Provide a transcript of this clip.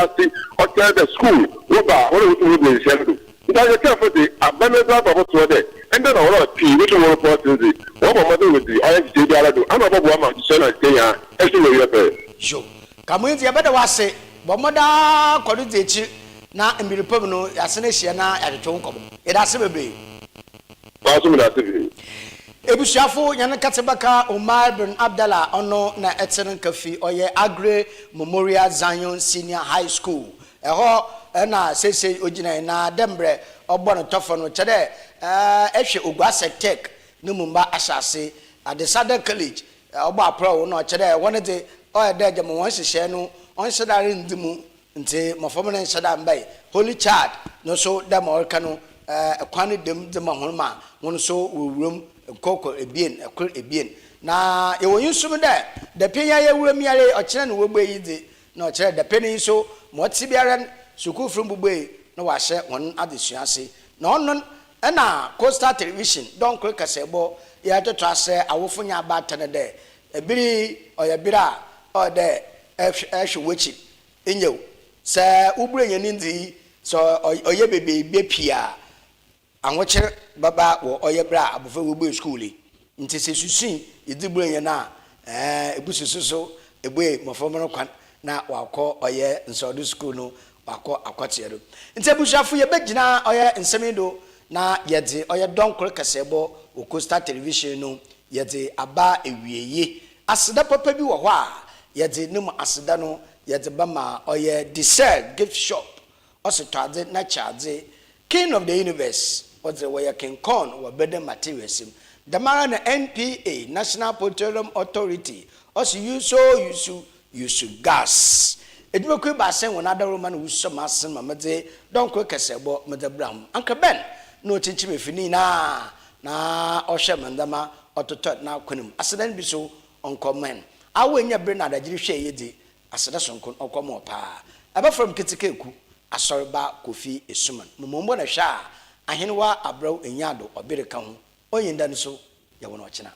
wiase ɔkyerɛ dɛ skuul woba a hɔn a wotum wogyina nhyehyɛɛ no do. Ntsi akyerɛkyerɛfo dze, aban no dze aba abɔtoa dɛ ndɛ na hɔn a pii wotum wɔrepɔw tsen dze, wɔbɔ mbɔdzen wodzi ɔyɛ nhyehyɛɛ biara do ama ɔbɔboa ma nhyehyɛɛ no annsɛɛ hɛn a etum ewie pɛr. Yo, Kamoe ntsi yɛbɛda wo ase. Bɔ mbɔden ara kɔ do dzi ekyir na mber pa mu no yɛasan ehyia na yɛatwetwe wo nkɔmbɔ. Yɛda ase beberee. Maa so meda ase pii. Ebusuafo hɛn nkɛtse bɛka Umair bin Abdallah ɔno na ɛtse no nka fi ɔyɛ Aggrey Memorial Zion Senior High School ɛhɔ na sesei ogyina yi na dɛ mbrɛ ɔbɔ no tɔfɔ no kyerɛ dɛ ehwɛ Oguasec Tech no mu mba ahyɛase Adesada College ɔbɔ aprɔw na ɔkyerɛ dɛ hɔn dze ɔyɛ dɛ gyama hɔn nhyehyɛɛ no ɔnnhyɛ da rinndzi mu Ntsi mboframba no nnhyɛ da mmbae. Holy Child no so dɛ ma ɔreka no, kwan no da mu dze ma hɔn ma hɔn so worowura mu nkorkor ebien, kor ebien. Na yɛwɔ nyisom dɛ dapɛn yi a yɛwura mu yi ara yi, ɔkyena na woebue yi dze, na ɔkyerɛ dɛ dapɛn yi so ma ɔtse biara no, sukuufo no bobue na wɔahyɛ hɔn adzesua ase. Na ɔno na Coastal Television dɔnkor kasaabɔ yi atoto aserɛ awofo nye abaatan no dɛ, ber yi ɔyɛ ber a ɔwɔ dɛ ehwɛ w'ekyir. Nyew, sɛ wo Buronya no nndzi yi, sɛ ɔyɛ bebeebe pii a, ahokyer bɛba wɔ ɔyɛ ber a abofra yi obue skuul yi. Ntsi sɛ esusui edzi Buronya no a, ɛɛ, ebususu so ebue mboframba no kwan na wɔakɔ ɔyɛ nsɔwdo skuul no, wɔakɔ akɔtseɛ do. Ntsi ebusuafo yebegyina ɔyɛ nsɛm yi do na yɛdze ɔyɛ dɔnkor kaseɛbɔ wɔ Coastal Television no yɛdze aba ewiei. Aseda papa bi wɔ hɔ a yɛdze no mu aseda no yɛdze bɛma ɔyɛ Desert Gift Shop, ɔse tɔ adze na kyɛ adze, King of the Universe, ɔdze wɔyɛ King Corn wɔ building materials mu, dɛmara na NPA, National Petroleum Authority, ɔse use o use use gas. Edwumakuw ebiasa yi hɔn adawurma na wosusuo m'asen ma medze dɔnkor kɛsɛɛbɔ medze bra hom. Anka bɛn na okyinkyim efi ne nyina na ɔhwɛ me ndzɛmba ɔtotɔ n'akwan mu. Aseda no bi so ɔnkɔ mma hɛn. Awo ennya ber na adagyer hwɛe yi dze, aseda soronko no ɔkɔ ma wo paa. Ebɛfrɛ me Ketsekeeku, Asɔrba Kofi Esuman. Momombɔ na hwɛ a, Ahenwa Abrɛw Enyiado Ɔber ka ho, Onyinda no so, yɛwɔ no ɔkyena.